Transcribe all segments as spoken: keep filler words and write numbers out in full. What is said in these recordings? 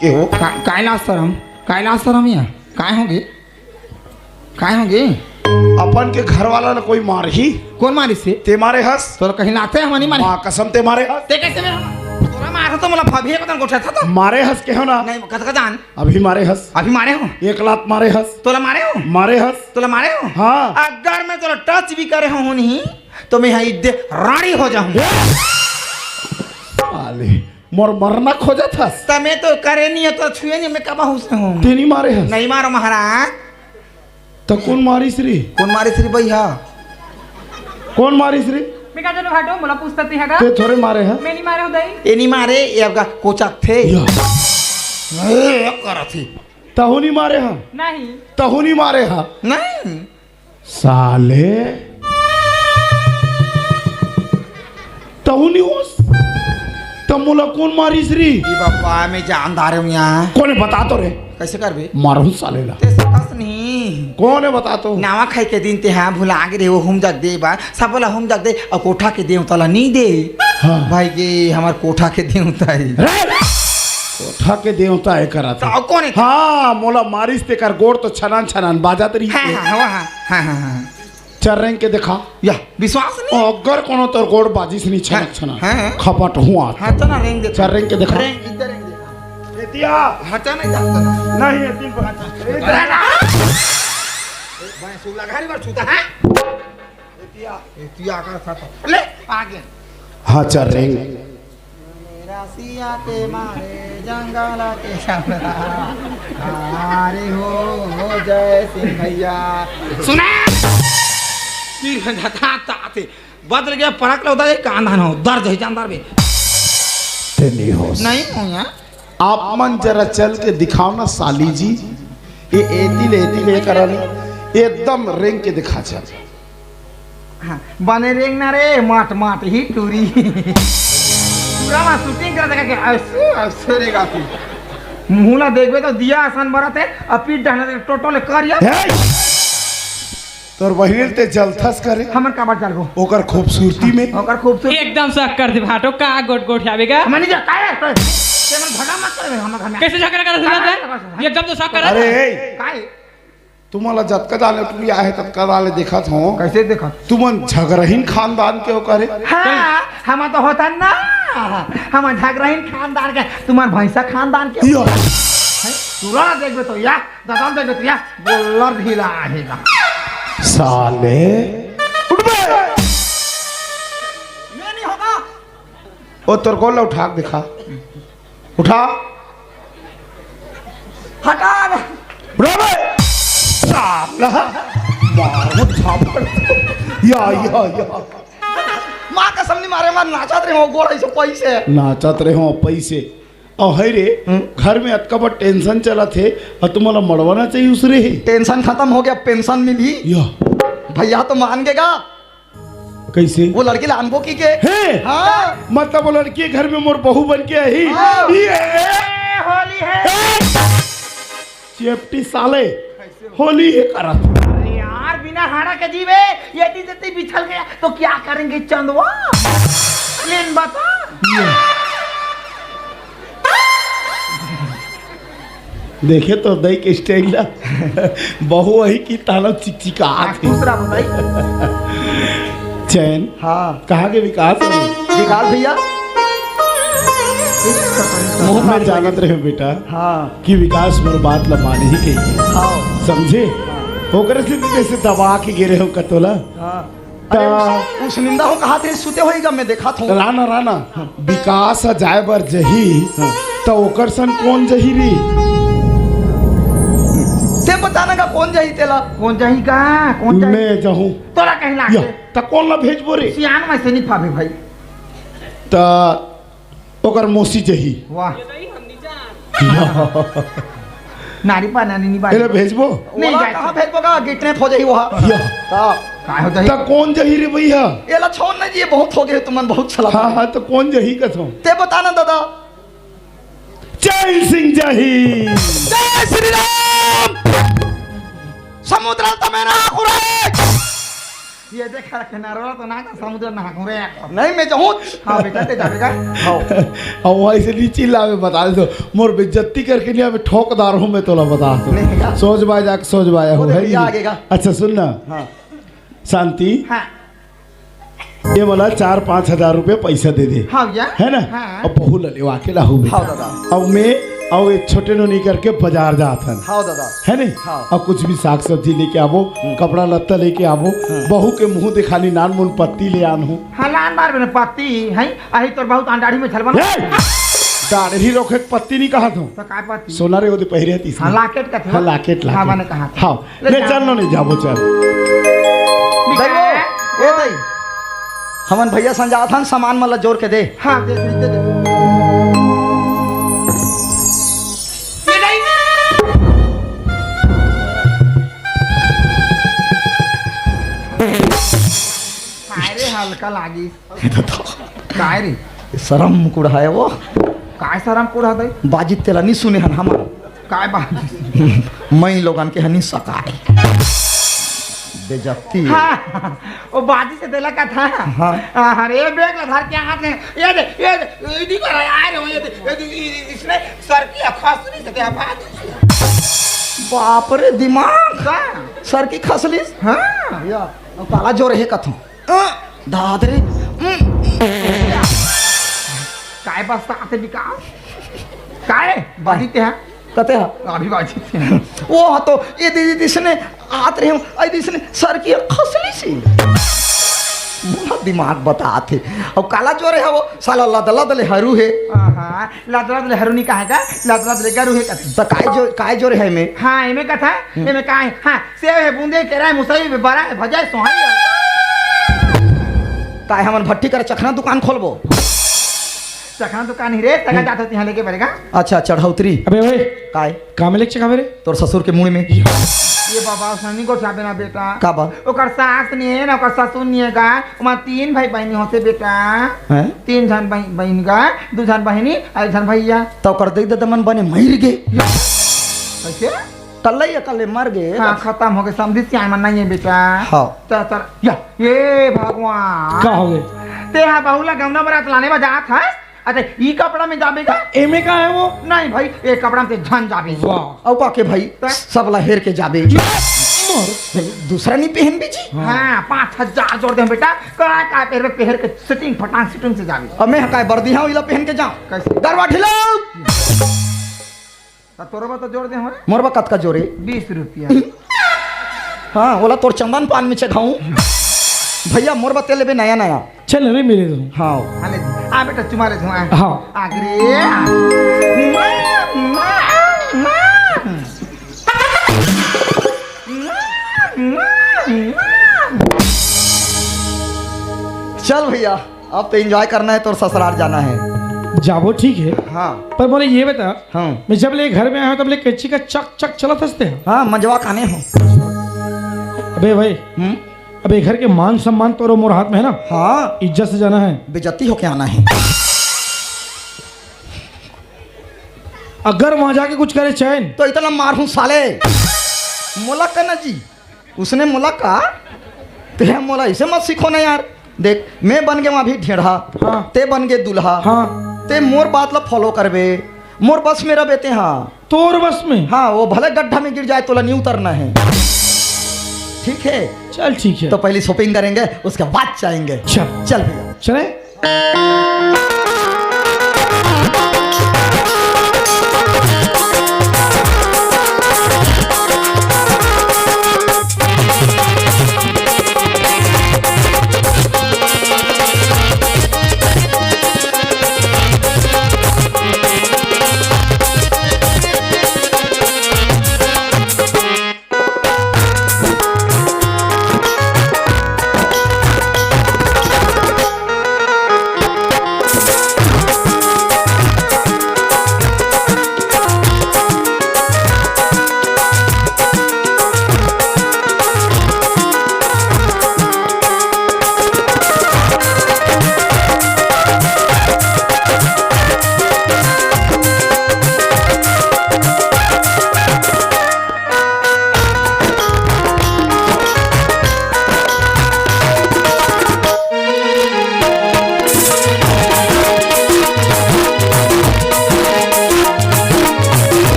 के हो? का-, काय लाज सरम? काय लाज सरम या? काय होगे? काय होगे? अपन के घर वाला ला कोई मारही? कोन मारिस हे? ते मारे हस? तोला कहीं लाते हम नहीं मारे। माँ कसम ते मारे हस? ते कैसे में? तोला मारो तो मोला फभिया को तन गोठा था तो। मारे हस के हो ना? नहीं, कत का जान। अभी मारे हस? अभी मारे हो? एक लात मारे हस? तोला मारे हो? मारे हस? तोला मारे हो? हाँ। अगर मैं तोला टच भी करे हो नहीं, तो मैं यहाँ इद्दे रानी हो जाऊँ। साले, मोर मरना खोजत हस? त मैं तो करे नहीं है, तो छुए नहीं, मैं कब हूँ से हूँ? ते नहीं मारे हस? नहीं मारो महाराज। त कोन मारिस रे? कोन मारिस रे भैया? कोन मारिस रे? मैं का जानों भाटो, मोला पूछता ते हगा। ते थोड़े मारे हा? मैं नहीं मारे हो दाई। ये नहीं मारे, ये आपका कोचक थे। या। ए, करत ही। तहु नहीं मारे हा? नहीं। तहु नहीं मारे हा? नहीं। साले, तहु नहीं होस? त मोला कोन मारिस री? ई बापा, मैं जानदार हूँ यहाँ। कोने बता तो रे? कैसे करबे? मारहूँ साले ला। ते सकस नहीं। कोने बता तो? नावा खाई के दिन ते हाँ भुला गे रे, वो हम जग दे बा, सब बोला हम जग दे, और कोठा के देवता ला नहीं दे। हाँ। भाई के हमार कोठा के देवता है। रे! कोठा के देवता है करा था। तो कौन है? हाँ, मोला मारिस ते कर गोड़ तो छनान छनान बाजात रही हाँ, है। हाँ, हाँ, हाँ, हाँ, हाँ। चल रेंग के देखा। या, विश्वास नहीं? अगर कोनो तोर गोड़ बाजिस नहीं छनक हाँ, छनक, हाँ, हाँ। खपट हुआ। हाँ, चल ना रेंग देखा। चल रेंग के देखा। रेंग, इधर रेंग देखा। एतिया। हटा नहीं जाता। नहीं, एतिन पर हटा। अरे ना। ए, भाई, सुला घारी बार छूता है? एतिया। एतिया का था तो। ले, आ गया। हाँ, चल रेंग। रसिया के मारे जंगल के समरा। अरे हो, हो जय सिंह भैया। सुना? तीन घंटा था, था, थे। बदल गया, परक लो, उधर एक कांधा ना हो, दर्द है, जानदार भी। ते नहीं हो। नहीं हो यार। आप मन जरा चल के दिखाओ ना साली जी। ये एती ले, एती ले करा ले। एकदम रेंग के दिखा चल। हाँ, बने रेंगना रे, माट माट ही टूरी। पूरा मा शूटिंग कर देगा के ऐसे, ऐसे रेगा तू। मुँह ला देखबे तो दिया असन बरत हे, अब पीठ डहना से टोटो ले करिया। हे! तोर बहिन ते जलथस करे। हमन काबर जलबो? ओकर खूबसूरती में। ओकर खूबसूरती। एकदम शक कर दे भाटो, का गोट गोट आवेगा? हमन नहीं जा, का है? ते मन भगा मत करे, हमर घर में। कैसे झगड़ा करत हे? एकदम तो शक करत हे। अरे, ए! का है? तुमन ला जतका जाने टुरी आहे, ततका जाने देखत हों। कैसे देखत? तुमन झगरहीन खानदान के हो करे? हाँ, हम तो होतन ना। हम झगरहीन खानदान के, तुम्हर भैंसा खानदान के। यो। हैं? तोला देखबे तो या, दादा देखबे तो या, गोल्लर ढीला आएगा। साले। उठ बे। ये नहीं होगा। ओ, तोर गोड़ ला उठा के दिखा। उठा। हटा ना। उठा बे। साला। मारो झापड़। या, या, या। माँ कसम नहीं मारे, मैं नाचत रहे हो, गोड़ ऐसे पैसे। नाचत रहे हो पैसे। और है रे, हम्म। घर में अतका बड़ टेंशन चलत हे, और तुम्हारा मड़वाना चाहिए उसरे ही। टेंशन खत्म हो गया, पेंशन मिली। या। भैया तो मान गेगा। कैसे? वो लड़की लानबो की के? हे! हाँ। मतलब वो लड़की घर में मोर बहू बन के आई? हाँ। ये! ए, होली है। ए! चेपटी साले, होली है करत। अरे यार, बिना हाड़ा के जीवे, ये दी देती बिछल गया, तो क्या करेंगे चंदवा? लेन बता। ये। देखे तो दई के स्टाइल ला। बहू वही की ताला चिकचिकात है। खुश रहा भाई। चैन। हाँ। कहाँ के विकास है? विकास भैया। मैं जानत रहे बेटा हाँ। कि विकास मोर बात ला माने ही कही। हाँ। समझे? ओकरे से जैसे दबा के गिरे हो कतोला। हाँ। अरे, ता- उस, उस निंदा हो कहा तेरे सुते होई गा, मैं देखा था। राना, राना, विकास ह जाए बर जही, हाँ। त ओकर सन कौन जही रे? ते बताना का कौन जही तेला? कौन जही का? कौन जही? मैं जहूँ। तोला कहीं लागे? या, त कौन ला भेजबो रे? सियान में से नहीं फाबे भाई। त ओकर मौसी जही। वाह। नारी पा नानी नहीं बात। एला भेजबो? नहीं ओला जाए। कहाँ भेजबो का? गिटने फौजही वहाँ। या। ता। काय होता है? त कौन जही रे भैया? एला छोड़ ना जी, ये बहुत हो गए, तुमन बहुत चला। हाँ, हाँ, त कौन जही कथो? ते बताना दादा। चैन सिंह जही। जय श्री राम। समुद्र तमेना खुराक। ये देख, किनारा तो ना का समुद्र ना घूरे। नहीं, मैं जाऊँ। हाँ बेटा, ते जाबे का। हाँ। अब वहीं से नहीं चिल्ला, मैं बता दे तो, मोर बेइज्जती करके नहीं, अबे ठोकदार हूँ मैं, तोला बता दो। नहीं का? सोच बाय जाके सोच बाय वो हूँ, देख, है ये नहीं? आगे का। अच्छा सुन ना। हाँ। शांति। हाँ। ये वाला चार पाँच हजार रुपये पैसा दे दे। हाँ भैया। है ना? हाँ। अब बहू ला लेवा के लाहू बेटा। हाँ दादा। अब मैं, अब एक छोटे नोनी करके बाजार जात हन। हाँ दादा। है नहीं? हाँ। अब कुछ भी साग सब्जी लेके आवो, हम्म। कपड़ा लत्ता लेके आवो, हम्म। बहू के मुंह दिखानी नान मुन पत्ती ले आन हूँ। हाँ, लान मार बने पत्ती है, अही तोर बहुत अंडाढ़ी में छलबन। ए! दाढ़ी रोके के पत्ती नहीं कहा तू। तो काय पत्ती? सोना रे, वो दे पहिरे हतीस हाँ, ना। लाकेट का थे। हाँ, लाकेट, हाँ, लाकेट। मैंने कहा था। हाँ, ले ले जा। चल नो, नहीं जाबो, चल। बिका। दई वो, ए दई, हमन भैया संजात हन, सामान मन ला जोर के दे। हाँ, दे, दे, दे, दे। ये दई। अरे, हल्का लागी। काय रे? शरम कुढ़ा है वो। काय शरम कुढ़ा दे? बाजी तेला नहीं सुने हन हमन। काय बाजी? मई लोगन के हनी सकाय। बेइज्जती। हाँ, वो बाजी से देला का था। हाँ। हाँ, अरे, बैग ला धर के हाथ में। ये दे, ये दे, ये दे, कर आए रहे हो, ये दे, ये दे, ये, इसने सर की खसली से दे बाजी। बाप रे, दिमाग। का? सर की खसली? हाँ। या, अब काला जोर है कथों। अ, दाद रे। उम। काय बस्ता आते बिका? काय? बाजी ते हा? कते हा? अभी बाजी ते हा। वो हा तो, ये दे, दे, इसने आत रहे हो, ऐ दे, इसने सर की खसली से। मोला दिमाग बतात हे। अब काला जोरे हा वो, साला लद, लद ले हरू हे। आहा, लद, लद ले हरू नहीं कहा का? लद, लद ले गरू हे कथे। तो काय जो, काय जोरे हा एमे? हाँ, एमे कथा, हम्म। एमे काय? हाँ, सेव हे, बूंदे, केरा हे, मुसई हे, बरा हे, भजा हे, सोहाई हे। काय हमन भट्टी कर चखना दुकान खोलबो? चखना दुकान ही रे, तंगा हम्म। जात होती यहाँ लेके पड़ेगा। अच्छा, चढ़ौतरी। अबे ओए, काय? काम लेके चखावे रे? तोर ससुर के मुड़ी में। ये बाबा, उसने नहीं गोठियाबे ना बेटा। का बा? ओकर सास नहीं है ना, ओकर ससुर नहीं है गा। ओमा तीन भाई बहनी होते बेटा। हैं? तीन झन बहन, बहन गा, दू झन बहनी, एक झन भैया। तो ओकर दे दे मन बने मर गे। कैसे? कल्ले ही अकल्ले मर गे। हाँ, खत्म हो गए, समझी सियान मन नहीं है बेटा। हाँ। तो सर, या, ये भगवान। का हो गए? ते हा बहू ला गौना बरात लाने में जात है? अच्छा, ई कपड़ा में जाबे का? एमे का है वो? नहीं भाई, ये कपड़ा में ते झन जाबे। वाह। अउ का के भाई, तो? सब ला हेर के जाबे। मर। दूसरा नहीं पहन बीजी? हाँ, पाँच हजार जोर दे बेटा। का, का पहन, पहन के सिटिंग फटांग सिटिंग से जाबे। अब मैं काय बर्दी हाँ, इला पहन के जाऊँ? कैसे? दरवा ढिलाओ। त तोर बर तो जोर दे हो रे। मोर बर कतका जोरे? बीस रुपया। हाँ, ओला तोर चंदन पान में चघाऊं। भैया, मोर बर तेल लेबे नया नया। चल रे, मेरे दो। हाँ। हाँ, ले, आ बेटा, चुमा ले, चुमा। हाँ। आगरे। चल भैया, अब तो एंजॉय करना है, तोर ससुराल जाना है। जाबो ठीक है, हाँ। पर मोला ये बता, हाँ। मैं जब ले घर में आया हूँ, तब ले कैंची का चक चक चलत हंसते हैं। हाँ, मंजवा खाने हो। अबे भाई, हम्म? अबे घर के मान सम्मान तोरो मोर हाथ में है ना? हाँ। इज्जत से जाना है। बेइज्जती होके आना है। अगर वहां जाके कुछ करे चैन तो इतना मारहूं साले। मोला कहना जी, उसने मोला कहा, "ते मोला ऐसे मत सिखो ना यार। देख, मैं बन गया अभी ढेढ़ा, हाँ। ते बन गए दूल्हा, हाँ। ते मोर बात ला फॉलो करबे, मोर बस में रबे ते, हाँ।" तोर बस में? हाँ, वो भले गड्ढा में गिर जाए, तोला नहीं उतरना है। ठीक है? चल, ठीक है। तो पहले शॉपिंग करेंगे, उसके बाद जाएंगे। चल। चल भैया। चले?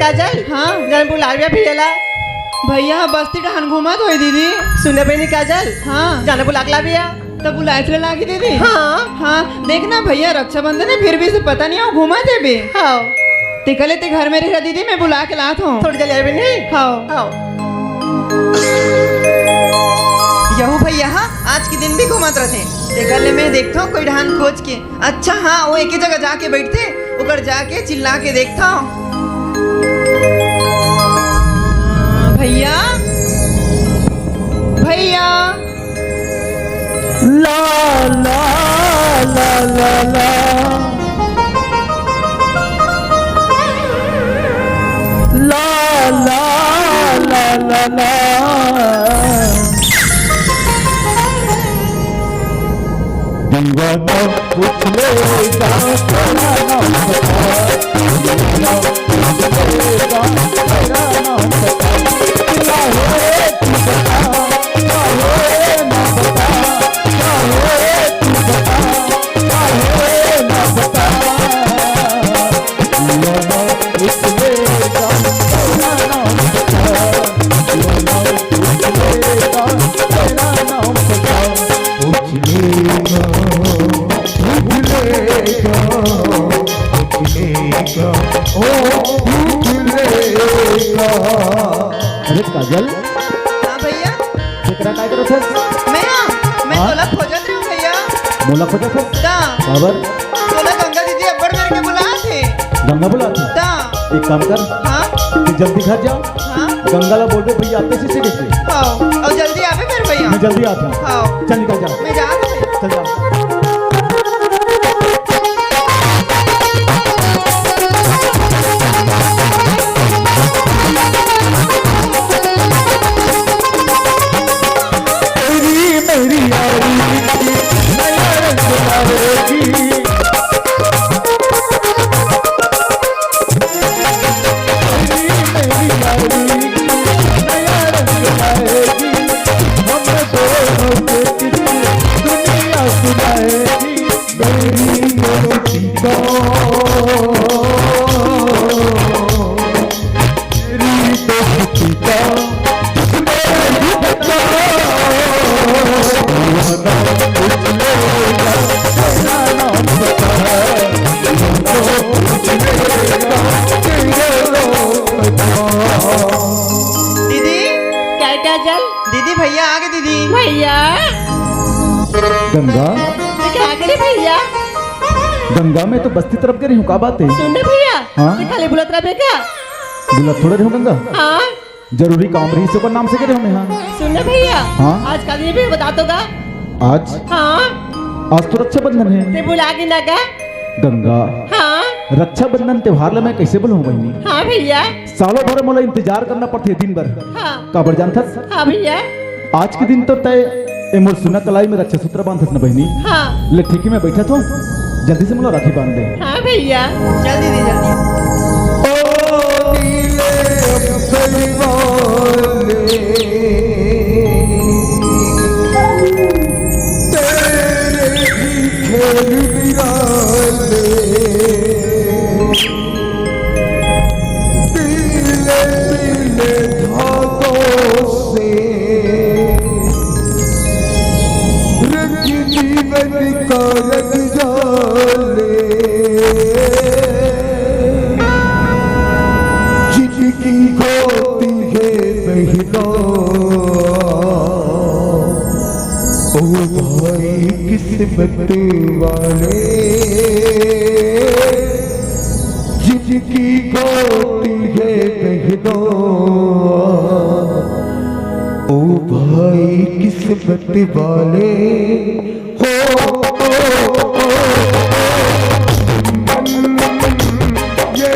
काजल। हाँ। जान बुलाविया भैया ला। भैया ह बस्ती डहान घूमत होई दीदी। सुने बहिनी काजल। हाँ। जान बुला के लाविया। त बुलाए ला लागी दीदी। हाँ। हाँ, देखना भैया रक्षाबंधन है, फिर भी से पता नहीं हो घूमत हे बे। हाँ। ते कले ते घर में रह दीदी, मैं बुला के लात हूँ। थोड़ी देर आवे नहीं। हाँ। हाँ। यहू भैया ह आज के दिन भी घूमत रथे। ते कले मैं देखता हूँ कोई डहान खोज के। अच्छा हाँ, वो एक ही जगह जाके बैठते, ओकर जाके चिल्ला के देखता हूँ। भैया, भैया। ला, ला, ला, ला, ला। ला, ला, ला, ला, ला। गंगा ना पूछ ले, गंगा ना पूछ ले, गंगा ना पूछ ले, गंगा ना पूछ ले। काहे तू बता, काहे ना बता, काहे तू बता, काहे ना बता। गंगा ना पूछ ले, गंगा ना पूछ ले, गंगा ना पूछ ले, गंगा ना पूछ ले। भूलेगा, भूलेगा, भूलेगा, ओ भूलेगा। अरे काजल, हाँ भैया। केकरा काय करत हस? मैं, मैं हाँ? तोला खोजत रहूं भैया। मोला खोजत हस? का? काबर? तोला गंगा दीदी अब्बड़ मेर के बुलात हे। गंगा बुलात हे? का? एक काम कर, हाँ? तू जल्दी घर जा। हाँ? गंगा ला बोल दे भैया, आते से देख ले। हाँ, अउ जल्दी आवे फिर भैया। मैं जल्दी आता हूँ। हाँ। चल निकल जा। मैं जा रहा हूँ। चल जा। तेरी मेरी यारी नया रंग लाएगी। दीदी, काय काजल? दीदी, भैया आ गे दीदी। भैया। गंगा। ये का करे भैया? गंगा, मैं तो बस्ती तरफ गे रहे हूँ, का बात है? सुन ना भैया, हाँ? ये खाली बुलत रहे का? बुलत थोड़े रहे हूँ गंगा। हाँ। जरूरी काम रहिस, ओकर नाम से गे रहे हूँ मैं, हाँ। सुन ना भैया, हाँ? आज काली ये भी बता तो गा। आज? हाँ। आज तो रक्षाबंधन है। ते भुला गे ना गा? गंगा। हाँ। रक्षाबंधन त्योहार ला मैं कैसे भुलाहूँ बहिनी? हाँ भैया। सालों भर मोला इंतजार करना पड़थे दिन भर। हाँ। काबर जानथस? हाँ भैया। आज के दिन तो तय ए मोर सुना कलाई में रक्षा सूत्र बांधथस न बहिनी। हाँ। ले ठीक है, मैं बैठा थो, जल्दी से मोला राखी बांध दे। हाँ भैया। जल्दी दे, जल्दी। ओ नीले अंबर वाले, तेरे ही खेल निराले। पीले पीले धागों से रंग जीवन का रंग जाले। जिनकी होती है बहना, ओ भाई किस्मत वाले, जिनकी होती है बहना, ओ भाई किस्मत वाले। हो, हो, हो, हो, हो, ये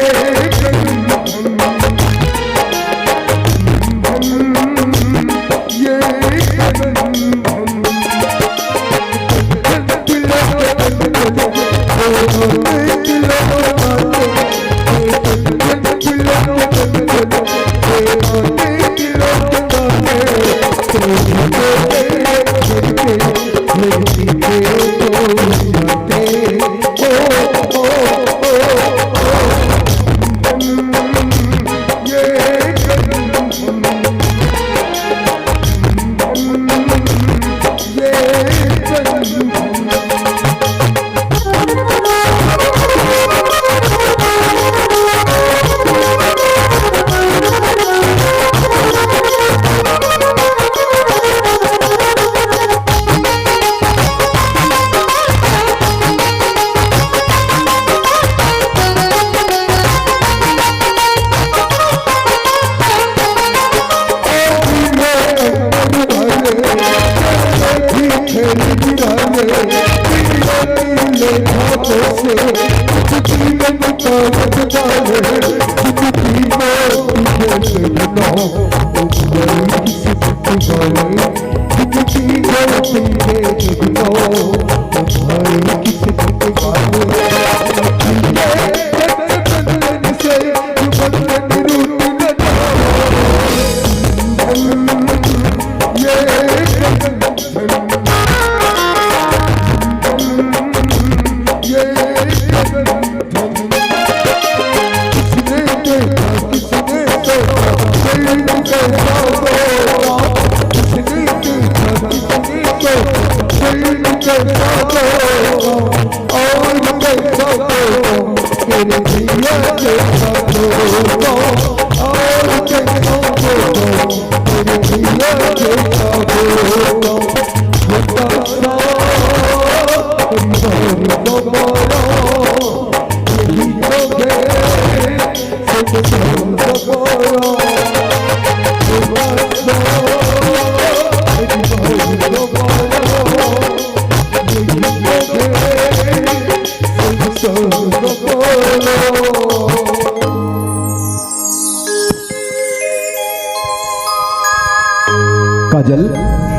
काजल।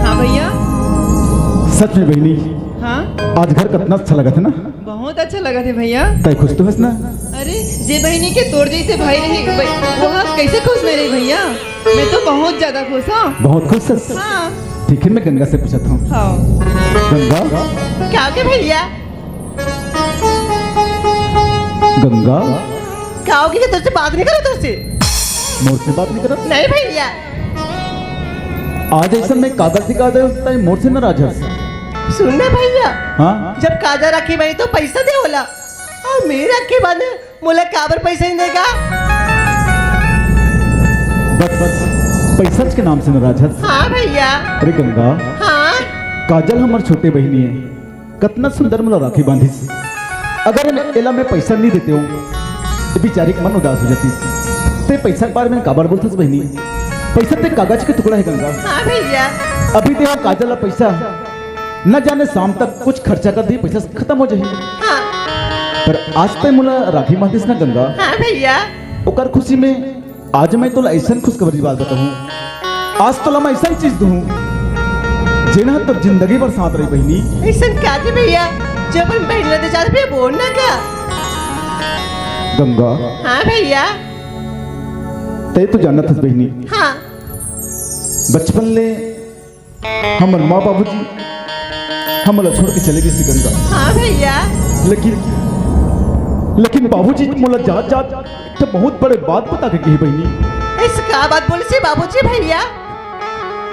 हाँ भैया। सच में बहिनी, हाँ। आज घर कतना अच्छा लगत हे ना। बहुत अच्छा लगत हे भैया। तैं खुश तो हस ना? अरे, जे बहिनी के तोर जइसे भाई रही, वो कैसे खुश नहीं रही भैया? मैं तो बहुत ज्यादा खुश हूँ। बहुत खुश हस? हाँ। ठीक है, मैं गंगा से पूछत हूँ। हाँ। गंगा। का होगे भैया? गंगा। का होगे कि तोर से बात नहीं करत तोर से? मोर से बात नहीं करत? नहीं भैया। आज अइसन मैं का गलती कर देंव, तैं मोर से नाराज हस? सुन ना भैया। हाँ? जब काजल राखी बांधही तो पैसा दे ओला, अउ मैं राखी बांधहूँ, मोला काबर पैसा नहीं देगा? बस, बस, पैसा के नाम से नाराज हस? हाँ भैया। अरे गंगा, हाँ। काजल हमर छोटे बहिनी हे, कतना सुंदर मोला राखी बांधिस। अगर एला मैं पैसा नहीं देतेंव, तो बेचारी के मन उदास हो जातिस। तैं पैसा के बारे में काबर बोलथस बहिनी? पैसा तो कागज के टुकड़ा हे गंगा। हाँ भैया। अभी दे हँव काजल ला पैसा, न जाने शाम तक कुछ खर्चा कर दिही, पैसा खतम हो जाही। हाँ। पर आज तैं मोला राखी बांधिस ना गंगा। हाँ भैया। ओकर खुशी में आज मैं तोला अइसन खुशखबरी बात बताहूँ। आज तोला मैं अइसन चीज दूँ, जेन ह तोर जिंदगी भर साथ रही बहिनी। अइसन का जी भैया, जो अपन बहिनी ला दे जात भैया, बोल ना का? गंगा। हाँ भैया। तैं तो जानत हस बहिनी। हाँ। बचपन ले हमर माँ बाबूजी हमला छोड़ के चले गिस गंगा। हाँ भैया। लेकिन, लेकिन बाबूजी मोला जात जात एक ठो बहुत बड़े बात बता के गे बहिनी। अइसे का बात बोलिस बाबूजी भैया?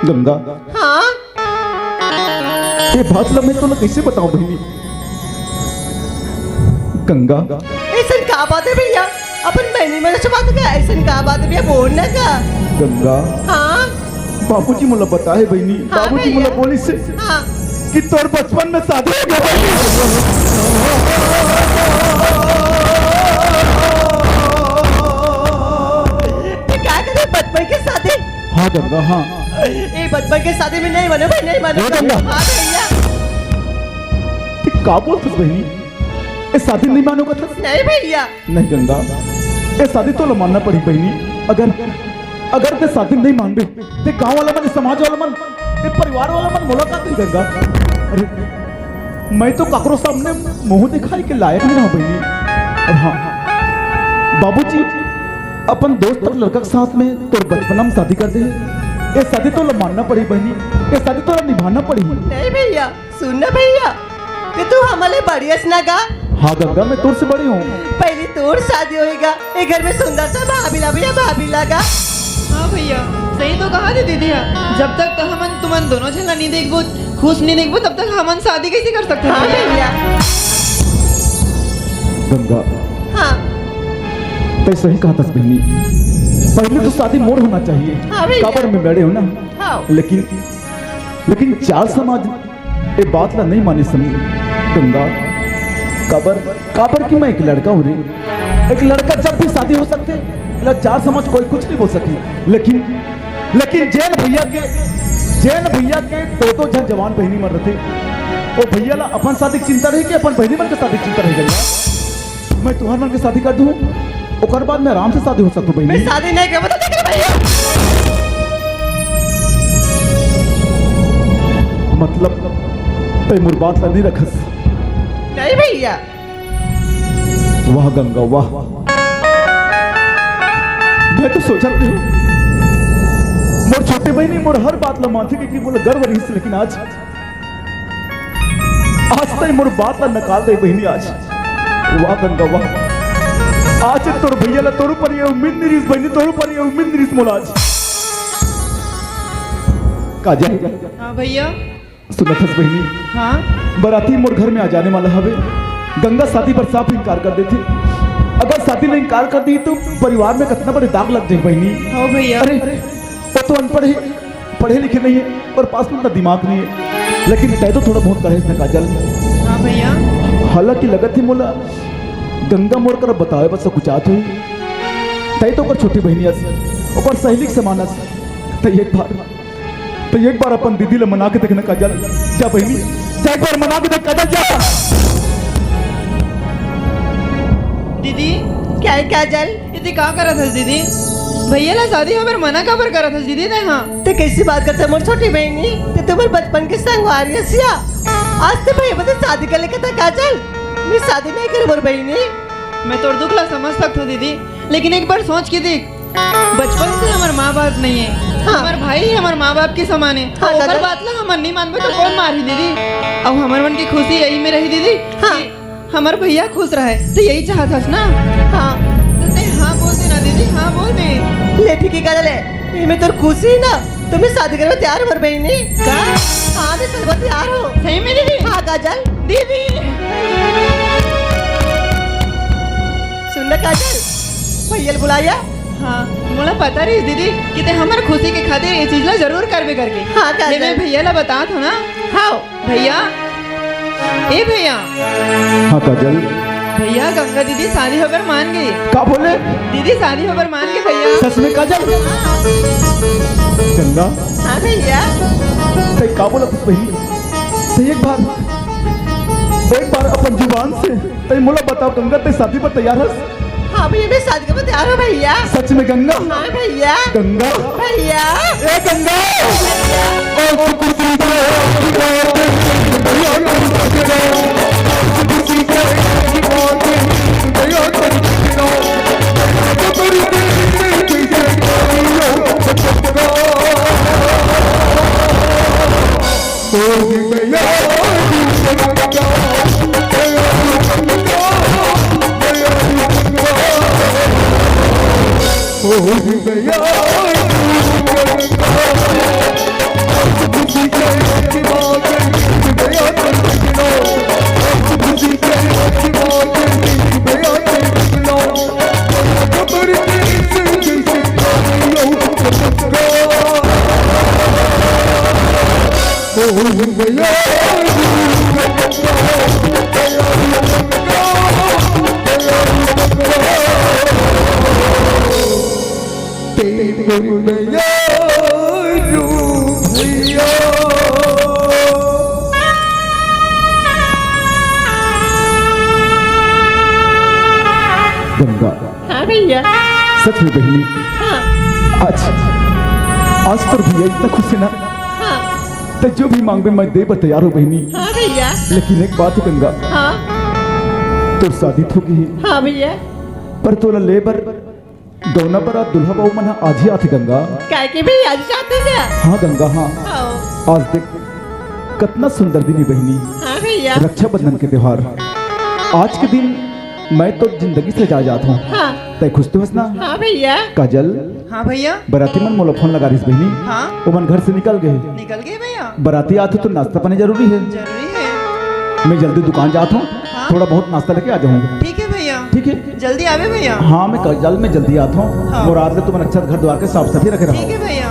गंगा। हाँ। ये बात ला मैं तोला कैसे बताऊं बहिनी? गंगा। अइसन का बात हे भैया? अपन बहिनी मन से बात का, अइसन का बात हे भैया, बोल ना का? गंगा। हाँ। बाबूजी मोला बताए बहिनी, हाँ बाबूजी मोला भैया। बोलिस हे हाँ। कि तोर बचपन में शादी हो गे बहिनी। तैं का करे बचपन के शादी? हाँ गंगा, हाँ। ए बचपन के शादी में नहीं मानों भाई, नहीं मानों। हाँ गंगा। हाँ भैया। तैं का बोलथस बहिनी? ए शादी नहीं मानों कथस? नहीं भैया। नहीं गंगा, ए शादी तोला मानना पड़ही बहिनी। अगर, अगर तैं शादी नहीं मानबे, त गांव वाला मन, समाज वाला मन, ए परिवार वाला मन मोला का कही गंगा? अरे, मैं तो काकरो सामने मुंह दिखाए के लायक नहीं रहूं बहिनी। अउ हाँ, बाबूजी अपन दोस्त के लड़का के साथ में तोर बचपना में शादी कर दे हे। ए शादी तोला मानना पड़ही बहिनी, ए शादी तोला निभाना पड़ही। नहीं भैया, सुन ना भैया, कि तू हमले बड़ी हस ना गा? हाँ गंगा, मैं तोर से बड़ी हूँ। पहली तोर शादी होएगा, ए घर में सुंदर सा भाभी ला भैया, भाभी ला गा। हाँ भैया, सही तो कहा दीदी हा। जब तक तो हमन तुमन दोनों झन ला नहीं देखबो, खुश नहीं देखबो, तब तक हमन शादी कैसे कर सकते हाँ हैं? भैया। गंगा, हाँ। तैं सही कहत हस बहिनी, पहले तो शादी मोर होना चाहिए। हाँ भैया। काबर मैं बड़े हूँ ना। हाँ। लेकिन, लेकिन चार समाज ए बात ला नहीं मानिस गंगा। काबर, काबर कि मैं एक लड़का हूँ रे। एक लड़का जब भी शादी हो सकथे, एला चार समाज कोई कुछ नहीं बोल सके। लेकिन, लेकिन जेन भैया के, जेन भैया के दो दो झन जवान बहिनी मन रथे, ओ भैया ला अपन शादी के चिंता रही कि अपन बहिनी मन के शादी के चिंता रही गंगा? मैं तुहर मन के शादी कर दूँ, ओकर बाद मैं आराम से शादी हो सकथों बहिनी। मैं शादी नहीं करबो तो देख ले भैया। मतलब, तय मोर बात ला नहीं रखस। नहीं भैया। वाह गंगा, वाह। मैं तो सोचत रहे हूँ, मोर छोटे बहिनी मोर हर बात ला मानथे, क्योंकि मोला गर्व रहिस, लेकिन आज, आज तय मोर बात ला नकार दे बहिनी आज। वाह गंगा, वाह। आज तोर भैया ला तोर ऊपर ये उम्मीद नहीं रहिस बहिनी, तोर ऊपर ये उम्मीद नहीं रहिस मोला आज। काजल। हाँ भैया। सुनत हस बहिनी? हाँ। बराती मोर घर में आ जाने वाला हवे। गंगा शादी बर साफ इनकार कर देथे। अगर शादी में इनकार कर दी तो परिवार में कितना बड़े दाग लग जाए बहिनी। हाँ भैया। अरे, वो तो अनपढ़ है, पढ़े लिखे नहीं है और पास में उतना दिमाग नहीं है, लेकिन तय तो थोड़ा बहुत पढ़े ना काजल। हाँ भैया। हालांकि लगत ही मोला गंगा मोर कर बतावे बस कुछ आत हुई। तय तो ओकर छोटी बहिनी अस, ओकर सहेली के समान अस। तय एक बार तो एक बार अपन दीदी ला मना के देखना काजल। जा बहिनी, जा एक बार मना के देख काजल, जा। दीदी। क्या है काजल? दीदी का करत हस दीदी? भैया ला शादी होबर मना काबर करत हस दीदी तैं? हाँ, ते कैसी बात करत हस मोर छोटी बहिनी? ते तो मोर बचपन के संगवारी हस या। आज ते भैया बदे शादी कर लेके था काजल। मैं शादी नहीं करे मोर बहिनी। मैं तोर दुख ला समझ सकत हूँ दीदी, लेकिन एक बार सोच के देख, बचपन से हमर माँ बाप नहीं है, हाँ। हमर भाई ही हमर माँ बाप के समान है। हाँ, ओकर दादा। बात ला हमन नहीं मानबे तो कौन मारही दीदी? अब हमर मन की खुशी यही में रही दीदी। हाँ। कि हमर भैया खुश रहे, तो यही चाहत हस ना? हाँ। तो ते हाँ बोल दे ना दीदी, हाँ बोल दे। ले ठीक है काजल, ये में तोर खुशी ना, तो मैं शादी करवा तैयार हूँ मोर बहिनी। का? हाँ, मैं करवा तैयार हूँ। सही में दीदी? हाँ काजल। दीदी। सुन ना काजल, भैया ला बुलाया। हाँ, मोला पता रहिस दीदी कि ते हमर खुशी के खातिर ये चीज ला जरूर करबे करके। हाँ, काजल। ले मैं भैया ला बतात हूँ ना। हाँ। भैया, ए भैया। हाँ काजल। भैया, गंगा दीदी शादी होबर मान गे। का बोले? दीदी शादी होबर मान गे भैया। सच में काजल? गंगा। हाँ भैया। तय का बोलत हस बहिनी? तय एक बार, एक बार अपन जुबान से तय मोला बताओ गंगा, तय शादी बर तैयार हस? हाँ भैया, मैं शादी के लिए तैयार हूँ भैया। सच में गंगा? हाँ भैया। गंगा? भैया। ए गंगा। गंगा। हाँ भैया। सच में बहिनी। हाँ। आज, आज तोर भैया इतना खुश है ना। हाँ। तो जो भी मांगबे मैं दे बर तैयार हूँ बहिनी। हाँ भैया। लेकिन एक बात है गंगा। हाँ। तोर शादी तो हो गे हे। हाँ भैया। पर तोला ले बर गौना बरात दूल्हा बाबू मन ह आज ही आथे गंगा। काय के भैया आज जाते क्या? हाँ गंगा, हाँ। हाँ। आज देख कितना सुंदर दिन है बहिनी। हाँ भैया। रक्षाबंधन के त्योहार। आज के दिन मैं तो जिंदगी से जा जात हूँ। हाँ। तय खुश तो हस ना? हाँ भैया। काजल। हाँ भैया। बराती मन मोला फोन लगा रहिस बहिनी। हाँ। ओमन घर से निकल गे। निकल गे भैया। बराती आथे तो नाश्ता पानी जरूरी है। जरूरी है। मैं जल्दी दुकान जात हूँ। हाँ। थोड़ा बहुत नाश्ता लेके आ जाऊँ। ठीक है भैया। ठीक है। जल्दी आवे भैया। हाँ, मैं काजल, मैं जल्दी आत हूँ। हाँ। मोर आज ले तुमन अच्छा घर द्वार के साफ सफाई रखे रहो। ठीक है भैया।